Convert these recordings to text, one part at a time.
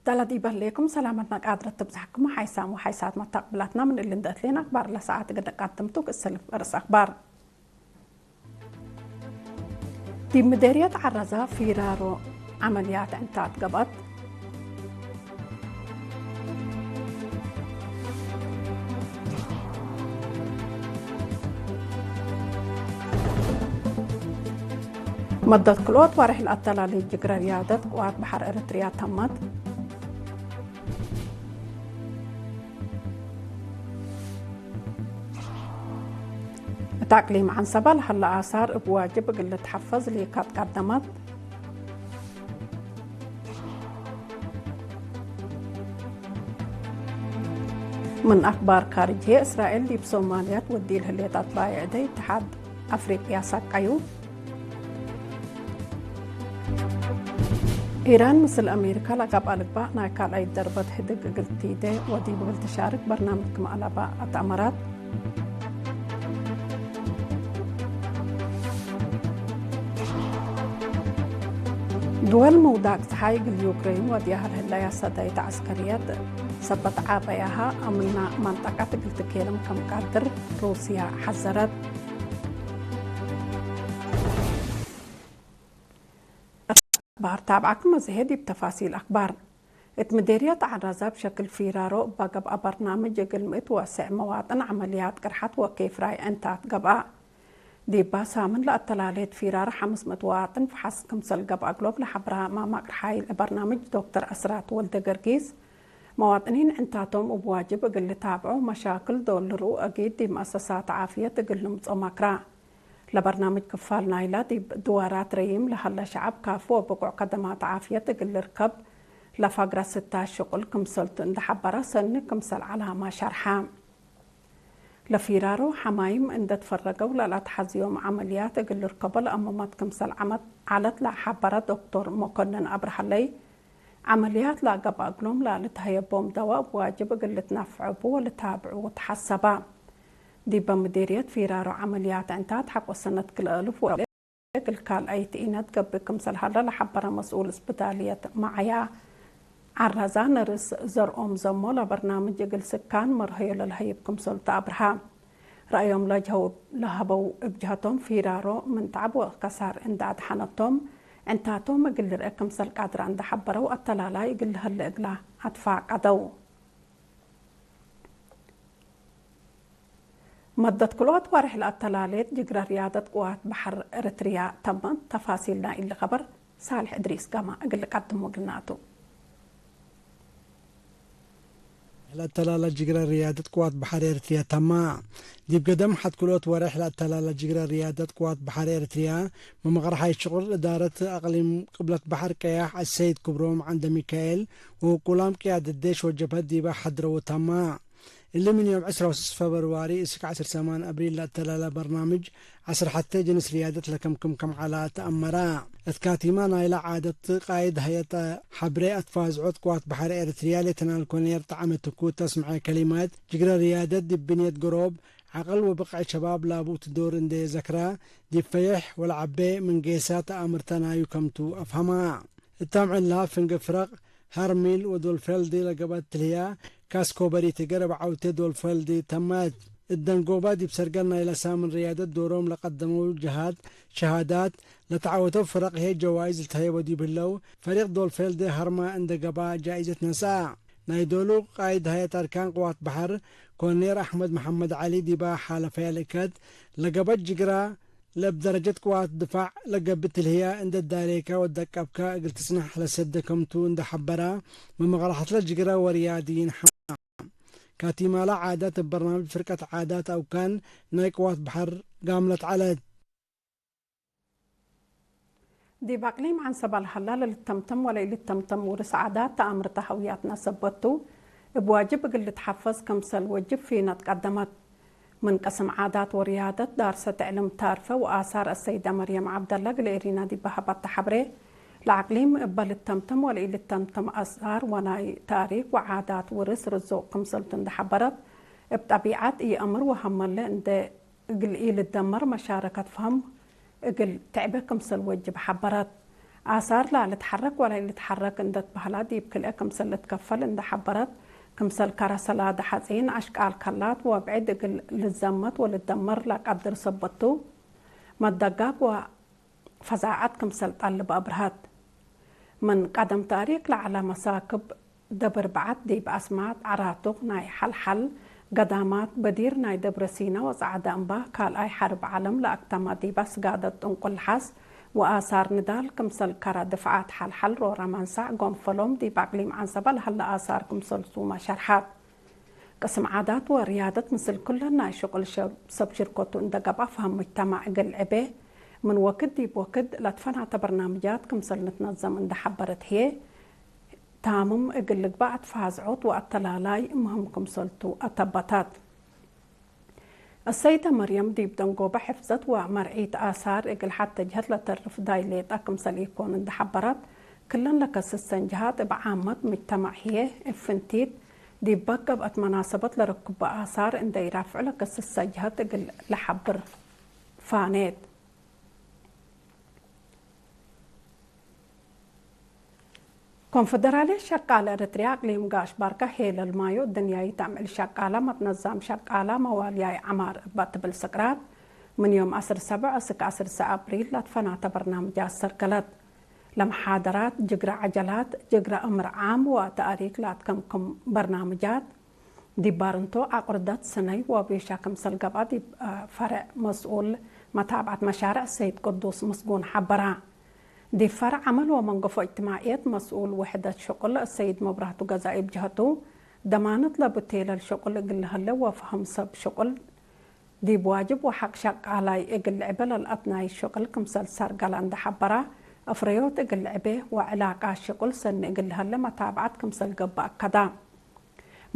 ዳላት ይበለይኩም ሰላማትና ቃድረት ትብዛሕኩም ሓይሳም ወሓይሳት መታቅብላትና ምን እልን ደእትሌን ኣክባር ለሰዓት ገደቃትምቱ ክስልፍ ርእስ ኣክባር። ዲብ ምደርየት ዓራዛ ፊራሮ ዓመልያት ዕንታት ገባት። መደት ክልኦት ዋርሕ ለኣተላሊ ጅግረ ርያደት ቅዋት በሐር ኤርትርያ ተመት። እት ኣቅሊም ዓንሰባ ለሀለ ኣሳር እብ ዋጅብ እግል ልትሐፈዝ ሊካት ቀደመት። ምን ኣክባር ካርጅ ህዬ፣ እስራኤል ዲብ ሶማልያት ወዲል ህሌት ኣትባይ ዕደ ኢትሓድ ኣፍሪቅያ ሳቀዩ። ኢራን ምስል ኣሜሪካ ለገብኣ ልግባእ ናይ ካልኣይት ደርበት ህድግ እግል ቲዴ ወዲብ እግል ትሻርክ በርናምጅ ክም ኣለባ ኣትኣመራት። ድወል ምውዳቅ ጸሓይ እግል ዩክሬን ወድያሃ ለህለያ ሰዳይት ዐስከርየት ሰበት ዓበያሃ፣ ኣምና መንጠቀት እግል ትኬለም ከም ቃድር ሩስያ ሐዘረት። ኣክባር ታብዓኩም መዝሄ ዲብ ተፋሲል ኣክባር። እት ምዴርየት ዓራዛ ብሸክል ፊራሮ እባ ገብኣ በርናምጅ እግል ምእት ወስዕ መዋጥን ዐመልያት ቅርሐት ወኬፍ ራይ ዕንታት ገብኣ። ዲባ ሳምን ለኣተላሌት ፊራር ሐምስ ምእት ዋጥን ፈሓስ ክምሰል ገብኣ እግሎም ለሐብራ ማማቅር ሓይል በርናምጅ ዶክተር ኣስራት ወልደ ገርጊስ፣ መዋጥኒን ዕንታቶም እብ ዋጅብ እግል ልታብዖ፣ መሻክል ዶል ልርኡ እጊድ ዲብ መአሰሳት ዓፍየት እግል ልምጾ መክራ። ለበርናምጅ ክፋል ናይላ ዲብ ድዋራት ረይም ለሀለ ሸዐብ ካፍ ወብቁዕ ከደማት ዓፍየት እግል ልርከብ ለፋግረ ስታ ሽቁል ክምሰልቱ እንደ ሐበረ ሰኒ ክምሰል ዐላማ ሸርሐ። ለፊራሮ ሐማይም እንደ ትፈረገው ለለአትሐዝዮም ዐመልያት እግል ልርከቦ ለአመመት ክምሰል ዐመት ዐለት ለሐበረ ዶክቶር መኮንን አብርሃለይ፣ ዐመልያት ለአገብአ እግሎም ለልትሀየቦም ደዋእ ዋጅብ እግል ልትነፍዐቡ ወልታብዑ ተሐሰበ። ዲበ ምዴርየት ፊራሮ ዐመልያት ዕንታት ሐቆ ሰነት ክልኤ እልፍ ወ እግል ካልኣይት ኢነት ገብእ ክምሰል ሀለ ለሐበረ መስኡል እስብዳልየት መዓያ ዐራዛ ነርስ ዘርኦም ዘሞ ለበርናምጅ እግል ስካን መርሀዮ ለልሀይብ ክምሰሉ ተአብርሃ። ረአዮም ለጀው ለሀበው እብ ጀሀቶም ፊራሮ ምን ተዐብ ወከሳር እንደ አድሐነቶም ዕንታቶም እግል ልርአ ክምሰል ቃድራ እንደ ሐበረው አተላላይ እግል ልሀለ እግላ አትፋቀደው። መደት ክልኦት ዋርሕ ለአተላሌት ጅግረ ርያደት ቅዋት በሐር ኤረትርያ ተመት። ተፋሲል ናይ እሊ ከበር ሳልሕ እድሪስ ጋማ እግል ልቀድሞ እግልናቱ። ለአተላላ ጅግረ ርያደት ቅዋት በሐር ኤረትርያ ተማ። ዲብ ገደም ሐድ ክልኦት ወርሕ ለአተላላ ጅግረ ርያደት ቅዋት በሐር ኤረትርያ መመቕርሓይ ሽቁር እዳረት አቅሊም ቅብለት በሐር ቀያሕ አሰይድ ክብሮም ዐንደ ሚካኤል ወውቁላም ቅያደት ዴሽ ወጀብሀት ዲበ ሐድረው ተማ። እሊ ምን ዮም ዕስራ ወስስ ፈብርዋሪ እስክ ዐስር ሰማን አብሪል ለአተላላ በርናምጅ ዐስር ሐቴ ጅንስ ርያደት ለከምክም ከም ዐላ ተአመራ። እት ካቲማ ናይላ ዓደት ቃይድ ሀየት ሐብሬ አትፋዝዖት ቅዋት በሐር ኤረትርያ ሌተናል ኮሎኔል ጠዓመ ትኩ ተስምዐ ከሊማት ጅግረ ርያደት ዲብ ብንየት ገሮብ ዐቅል ወብቅዕ ሸባብ ላቡት ዶር እንዴ ዘክራ ዲብ ፈየሕ ወለዐቤ ምን ጌሳት አምርተ ናዩ ከምቱ አፍሀማ። እታም ዕላ ፍንጌ ፍረቅ ሀርሚል ወዶልፌልድ ለገበት ትልህያ ካስኮበሪት ገረብ ዐውቴ ዶልፌልድ ተመት። እት ደንጎባ ዲብ ሰርገል ናይላ ሳምን ርያደት ዶሮም ለቀደመው ጀሃት ሸሃዳት ለተዓወተው ፍረቅ ህዬ ጀዋይዝ ልትሀየቦ ዲብ ህለው፣ ፈሪቅ ዶልፌልድ ሀርማ እንደ ገብአ ጃኢዘት ነስአ። ናይ ዶሉ ቃይድ ሀያት አርካን ቅዋት በሐር ኮሎኔል አሕመድ መሐመድ ዐሊ ዲባ ሓለፈያ ልእከት ለገበት ጅግራ ለእብ ደረጀት ቅዋት ድፋዕ ለገብእ ትልህያ እንደ ዳሌካ ወደቀብካ እግል ትጽናሕ ለሰደ ከምቱ እንደ ሐበራ፣ መመቕራሕትለ ጅግረ ወርያድይን ሐማ። ካቲማላ ዓዳት እብ በርናምጅ ፍርቀት ዓዳት አውካን ናይ ቅዋት በሐር ጋምለት ዐለት። ዲብ አቅሊም ዐንሰባ ለሀላ ለልተምተም ወለኢልተምተም ውርስ ዓዳት ተአምርተ ሀውያትና ሰበቱ፣ እብ ዋጅብ እግል ልትሐፈዝ ከምሰል ወጅብ ፊነት ቀደመት። ምን ቅስም ዓዳት ወርያደት ዳርሰት ዕልም ታርፈ ወአሳር አሰይደ መርየም ዐብደላ እግል ኤሪና ዲብ ሀባተ ሐብሬ፣ ለአቅሊም እበ ልተምተም ወለኢልተምተም አሳር ወናይ ታሪክ ወዓዳት ውርስ ርዙቅ ክምሰልቱ እንደ ሐበረት፣ እብ ጠቢዐት ኢአምር ወሀመለ እንደ እግል ኢልደመር መሻረከት ፈህም እግል ትዕበ ክምሰል ወጅብ ሐበረት። ኣሳር ላልትሓረክ ወላ ልትሓረክ እንደትባህላ ዲብ ክልኤ ክምሰል ልትከፈል እንደሓበረት፣ ክምሰል ከረሰላ ደሓጺን ኣሽቃል ከላት ወብዕድ እግል ልዘመት ወልደመር ለቀድር ሰበቱ፣ መደጋግ ወፈዛዐት ክምሰል ጠልብ ኣብርሀት። ምን ቀደም ታሪክ ለዐለ መሳክብ ደብር በዓት ዲብ ኣስማጥ፣ ዓራቱቕ ናይ ሓልሓል፣ ገዳማት፣ በዲር ናይ ደብረ ሲና ወጸዓዳ እምባ፣ ካልኣይ ሓርብ ዓለም ለኣክተማ ዲባ ስጋደት ጥንቁል ለሓስ ወኣሳር ንዳል ክምሰል ከረ ድፍዓት ሓልሓል ሮራ መንሳዕ ጎንፈሎም ዲብ ኣቅሊም ዓንሰባ ለሀለ ኣሳር ክምሰልሱ መሸርሓት። ቅስም ዓዳት ወርያደት ምስል ኩለን ናይ ሽቁል ሰብ ሽርኮቱ እንደ ገብኣ ፈህም ሙጅተማዕ እግል ዕቤ ምን ወክድ ዲብ ወክድ ለትፈናተ በርናምጃት ክምሰል ንትነዘም እንደ ሐበረት ህዬ፣ ታምም እግል ልግባእ ተፋዝዖት ወአተላላይ ምህም ክምሰልቱ አተበታት። السيدة مريم ዲብ ደንጎበ ሕፍዘት ወመርዒት አሳር እግል ሐተ ጀህት ለተርፍ ዳይ ሌጠ ክምሰል ኢኮን እንደ ሐበረት፣ ክለን ለከስሰን ጀሃት እብ ዓመት ምጅተማዕ ህዬ እብ ፍንቲት ዲብ በገብአት መናሰበት ለረክቦ አሳር እንደ ኢራፍዑ ለከስሰ ጀህት እግል ለሐብር ፋኔት። ኮንፈደራልየት ሸቃለ ኤረትርያ ኣቅሊም ጋሽ ባርካ ሄለል ማዮ እድንያይት ኣምዕል ሸቃላ መትነዛም ሸቃላ መዋልያይ ዐማር እባ ትብል ስቅራት ምን ዮም ዐስር ሰብዕ እስክ ዐስር ሰ አብሪል ለትፈናተ በርናምጃ አሰርገለት። ለመሓደራት፣ ጅግረ ዐጀላት፣ ጅግረ እምር ዓም ወተእሪክ ላትከምክም በርናምጃት፣ ዲብ ባርንቶ አቁርደት ስነይ ወቤሻ ክምሰል ገብአ ዲብ ፈርዕ መስኡል መታብዐት መሻርዕ ሰይድ ቅዱስ ምስጉን ሐበራ። ዲብ ፈርዕ ዐመል ወመንገፎ እጅትማዕየት መስኡል ውሕደት ሽቁል ሰይድ መብራህቱ ገዛኢ ብጀሀቱ፣ ደማነት ለብቴለል ሽቁል እግል ለሀለ ወፈሀም ሰብ ሽቁል ዲብ ዋጅብ ወሐቅ ሸቃላይ እግል ልዕበ ለልአትናይ ሽቅል ክምሰል ሰርገለ እንደ ሐበራ፣ እፍረዮት እግል ልዕቤ ወዕላቃ ሽቅል ሰኒ እግል ለሀለ መታብዐት ክምሰል ገብእ አከዳ።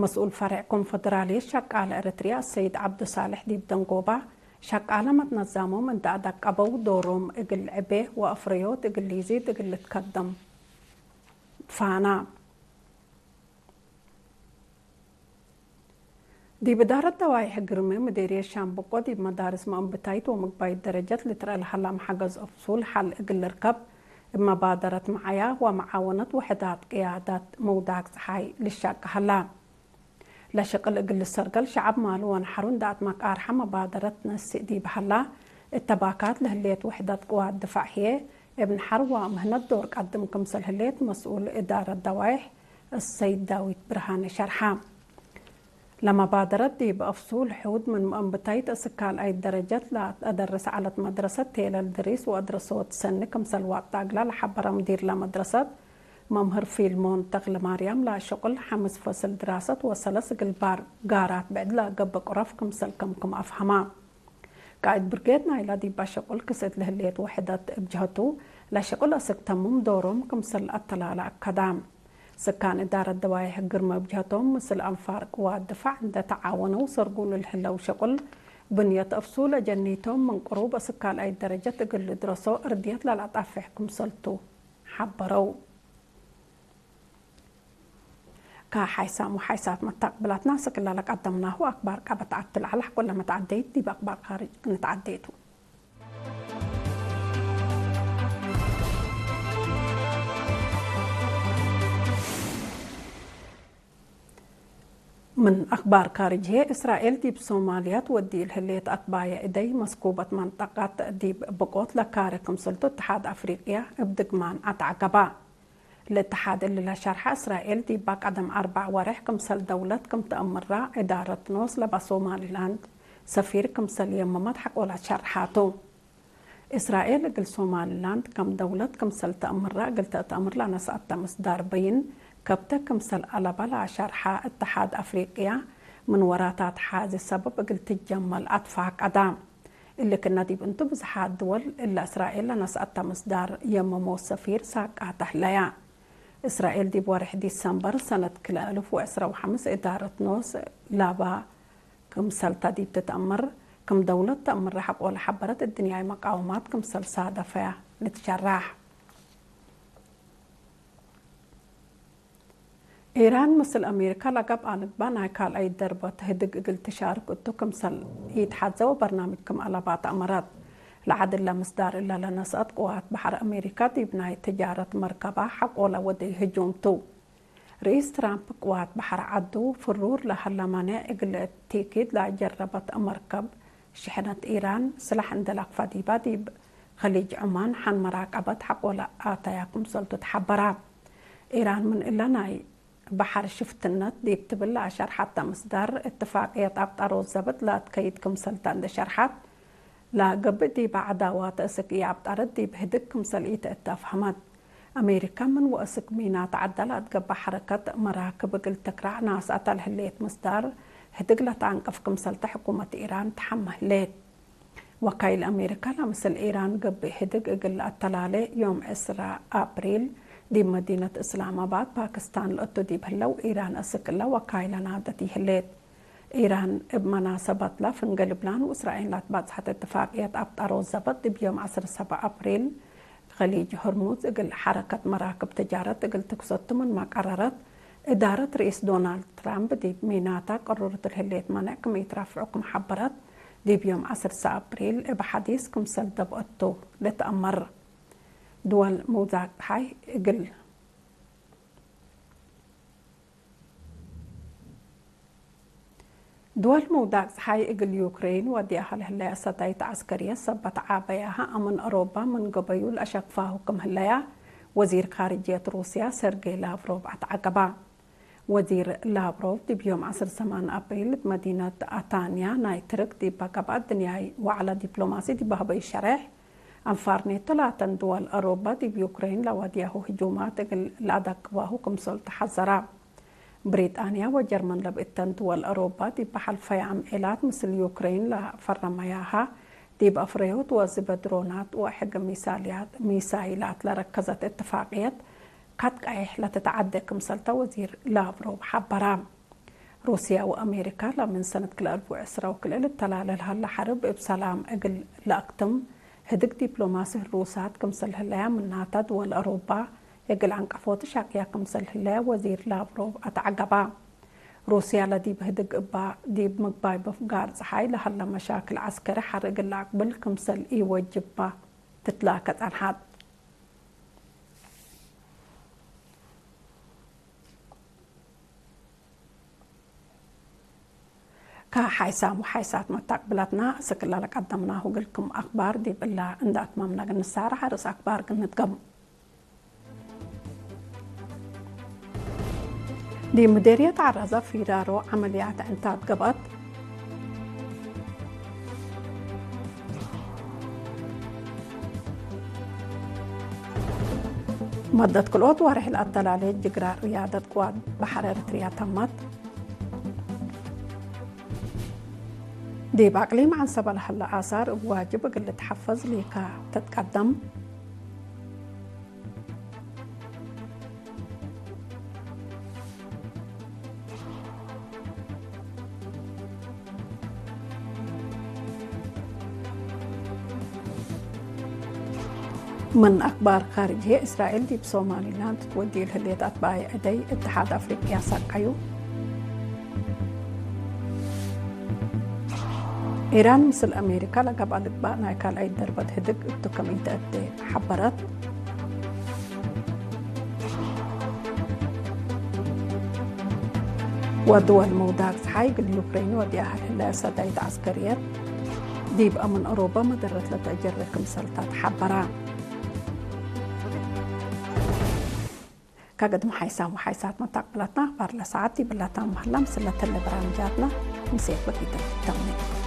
መስኡል ፈርዕ ኮንፈደራልየት ሸቃለ ኤረትርያ ሰይድ ዐብዱሳልሕ ዲብ ደንጎባ፣ ሸቃለ መትነዛሞም እንደ አደቀበው ዶሮም እግል ልዕቤ ወእፍረዮት እግል ሊዚድ እግል ልትከደም ፋና። ዲብ እዳረት ደዋይሕ ግርመ ምዴርየት ሻምብቆ ዲብ መዳርስ መእንብታይት ወምግባይት ደረጀት ልትረአ ለሀላ መሓገዝ እፍሱል ሐል እግል ልርከብ፣ እብ መባደረት መዓያ ወመዓወነት ውሕዳት ቅያዳት መውዳግ ጸሓይ ልሻቀ ሀላ። ለሽቅል እግል ልሰርገል ሸዐብ ማሉ ወነሐሩ እንደ አትመቃርሐ መባደረት ነስእ ዲብ ሀላ፣ እተባካት ለህሌት ውሕደት ቅዋት ድፋዕ ህዬ፣ እብ ነሐር ወምህነት ዶር ቀድም ክምሰል ህሌት መስኡል እዳረት ደዋይሕ፣ السيد ዳዊት ብርሃነ ሸርሐ። ለመባደረት ዲብ አፍሱል ሑድ ምን መአንብታይት እስክ ካልኣይት ደረጀት ለአደርስ ዐለት መድረሰት ቴለል ድሪስ ወአድረሶት ሰኒ ክምሰል ዋቅት አግላ ለሐበረ ሙዲር ለመድረሰት መምህር ፊልሞን ተክለማርያም ለሽቁል ሐምስ ፈስል ድራሰት ወሰለስ ግልባር ጋራት ብዕድ ለገብእ ቅረፍ ክምሰል ከምክም አፍሀማ። ቃእድ ብርጌድ ናይላ ዲባ ሸቁል ክስእት ለህሌት ውሕደት እብ ጀሀቱ፣ ለሸቁል አስክ ተምም ዶሮም ክምሰል አተላለ አከዳ። ስካን እዳረት ደዋይሕ ግርመ እብ ጀሀቶም፣ ምስል አንፋር ቅዋት ድፋዕ እንደ ተዓወነው ሰርጉ ለልህለው ሸቁል ብንየት አፍሱል አጀኒቶም፣ ምን ቅሩብ አስክ ካልኣይት ደረጀት እግል ልድረሶ እርድየት ለለአጣፍሕ ክምሰልቱ ሐበረው። ከሓይሳም ወሓይሳት መታቅብላትና ስክላ ለቀደምናሁ አክባር ቀበት አትል ዐላ ኩለ መትዓደይት ዲብ አክባር ካርጅ ንትዓደይቱ። ምን አክባር ካርጅ ህዬ፣ እስራኤል ዲብ ሶማልያ ትወዲ ለህሌት አትባየ እደይ መስኩበት መንጠቀት ዲብ ብቆት ለካረ ክምስልቱ እትሓድ አፍሪቅያ እብ ድግማን አትዐገባ። ለእተሓድ እሊ ለሸርሐ፣ እስራኤል ዲባ ቀደም አርበዕ ወሬሕ ክምሰል ደውለት ክም ተአምራ፣ እዳረት ኖስ ለባ ሶማሊላንድ ሰፊር ክምሰል የመመት ሐቆላት ሸርሓቱ። እስራኤል እግል ሶማሊላንድ ከም ደውለት ክምሰል ተአምራ እግል ተእተአምር ለነስአተ ምስዳር በይን ከብተ ክምሰል አለባ ለአሸርሐ እተሓድ አፍሪቅያ፣ ምን ወራታት ሓዚ ሰበብ እግል ትጀመል አትፋቀዳ። እሊ ክነ ዲብ እንቱ ብዝሓት ድወል እለ እስራኤል ለነስአተ ምስዳር የመሞ ሰፊር ሳቃተ ህለያ። እስራኤል ዲብ ወርሕ ዲሰምበር ሰነት ክልኤ እልፍ ወዕስራ ወሐምስ እዳረት ኖስ ላባ ክምሰልታ ዲብ ትትአምር፣ ክም ደውለት ተአምረ ሐቆ ለሐበረት እድንያይ መቃወማት ክምሰል ሳደፈያ ልትሸራሕ። ኢራን ምስል አሜሪካ ለገብአ ንግባ ናይ ካልኣይ ደርበ ተህድግ እግል ትሻርክ እቱ ክምሰል ኢትሓዘወ በርናምጅ ክም አለባ ተአመረት። ለዓድለ ምስዳር እለ ለነስአት ቅዋት ባሕር ኣሜሪካ ዲብ ናይ ትጃረት መርከባ ሐቆለ ወደይ ህጁምቱ። ርኢስ ትራምፕ ቅዋት ባሕር ዐዱ ፍሩር ለሀለ ማኔዕ እግል ቲኪድ ለጀረበት መርከብ ሽሕነት ኢራን ስላሕ እንደ ለክፋ ዲባ ዲብ ኸሊጅ ዑማን ሐን መራቀበት ሐቆለ አተያ ክምሰልቱ ተሐበራ። ኢራን ምን እለ ናይ በሐር ሽፍትነት ዲብ ትብል ለአሸርሐተ ምስዳር፣ እትፋቅየት አብጣሮት ዘብጥ ለአትከይድ ክምሰልተ እንደ ሸርሐት፣ ለገብእ ዲበ ዐዳዋተ እስክ ኢአብጣርት ዲብ ህድግ ክምሰል ኢተአተፍሀመት። አሜሪካ ምን ወእስክ ሚናት ዐደ ለአትገበእ ሐረከት መራክብ እግል ትክራዕ ናስአተ ለህሌት ምስዳር፣ ህድግ ለተአንቅፍ ክምሰልተ ሕኩመት ኢራን ተሐመ ህሌት። ወካይል አሜሪካ ለምስል ኢራን ገብእ ህድግ እግል ለአተላሌ ዮም ዕስራ አፕሪል ዲብ መዲነት እስላማባድ ፓክስታን ለእቱ ዲብ ህለው ኢራን እስክ እለ ወካይለ ናደት ይህሌት። ኢራን እብ መናሰበትለ ፍንጌ ልብናን ወእስራኤል ለትባጽሐት እትፋቅየት አብጣሮት ዘበጥ ዲብ ዮም ዐስር ሰብዕ አፕሪል ኸሊጅ ሆርሙዝ እግል ሐረከት መራክብ ትጃረት እግል ትክሰቱ ምንመ ቀረረት፣ እዳረት ርኢስ ዶናልድ ትራምፕ ዲብ ሚናታ ቅሩርት ለህሌት ማንዕ ክም ኢትረፍዑ ክም ሐበረት፣ ዲብ ዮም ዐስር አፕሪል እብ ሐዲስ ክምሰል ደብአቱ ልትአመር። ድወል ምውዛቅ ጸሓይ እግል ድወል ምውዳቅ ጸሓይ እግል ዩክሬን ወዲያሃ ለህለያ ሰዳይት ዐስከርየት ሰበት ዓበያሃ አምን አሮባ ምን ገበዩ ለአሸክፋሁ ክም ህለያ ወዚር ካርጅየት ሩስያ ሰርጌይ ላቭሮቭ አትዐቀባ። ወዚር ላቭሮቭ ዲብ ዮም ዐስር ሰማን አፕሪል እብ መዲነት አታንያ ናይ ትርክ ዲበ ገብአ ድንያይ ወዕለ ዲፕሎማሲ ዲበ ሀበዩ ሸሬሕ፣ አንፋር ኔቶ ላተን ድወል አሮባ ዲብ ዩክሬን ለወድያሁ ህጁማት እግል ለአደቅባሁ ክምሰል ተሐዘራ። ብሪጣንያ ወጀርመን ለብእተን ድወል አሮባ ዲብ ሐልፈያ አምዔላት ምስል ዩክሬን ለፈረመያሃ፣ ዲብ አፍረዮት ወዝበ ድሮናት ወሕግ ሚሳይላት ለረከዘት እትፋቅየት ካት ቀይሕ ለትትዓደ ክምሰልተ ወዚር ላቭሮቭ ሐበራ። ሩስያ ወአሜሪካ ለምን ሰነት ክልኤ አልፍ ወዕስራ ወክልኤ ልተላለ ለሀለ ሐርብ እብ ሰላም እግል ለአክትም ህድግ ዲፕሎማሲ ህሩሳት ክምሰል ህለያ ምናተ ድወል አሮባ እግል ዐንቀፎት ሻቅያ ክምሰል ህለያ ወዚር ላቭሮቭ አትዐገባ። ሩስያ ለዲብ ህድግ እባ ዲብ ምግባይ በፍጋር ጸሓይ ለሀለ መሻክል ዐስከሪ ሐር እግል ለአቅብል ክምሰል ኢወጅባ ትትላከ ጸንሐት። ከሓይሳም ወሓይሳት መታቅብላትና እስክላ ለቀደምናሁ ግልክም አክባር ዲብ እላ እንዳ አትማምና ግንሳር ሐርስ አክባር ግንትገም። ዲብ ምዴርየት ዐራዛ ፊራሮ ዐመልያት ዕንታት ገብአት። መደት ክልኦት ዋርሕ ለአተላሌ ጅግራ ርያደት ቅዋት በሐር ኤርትርያ ተመት። ዲብ አቅሊም ዐንሰበ ለሀለ አሳር እብ ዋጅብ እግል ልትሐፈዝ ሊካ ትትቀደም። ምን አክባር ካርጅየ፣ እስራኤል ዲብ ሶማሊላንድ ትወድዩ ለህሌት አትባይ ዕደይ እትሓድ አፍሪቅያ ሰቀዩ። ኢራን ምስል አሜሪካ ለገብአ ልግባእ ናይ ካልኣይት ደርበት ህድግ እቱ ከም ኢተአቴ ሐበረት። ወድወል ምውዳቅ ጸሓይ እግል ዩክሬን ወዲያሃ ህለ ሰዳይት ዐስከርየት ዲብ አምን ኦሮባ መደረት ለተአጀረ ክምሰልታ ተሓበራ። ከገድም ሓይሳም ወሓይሳት መታቅብላትና አኽባር ለሰዓት ዲብላታ መህላ ምስለ ተለ በራምጃትና ምሴት በቂተ ተምኔ።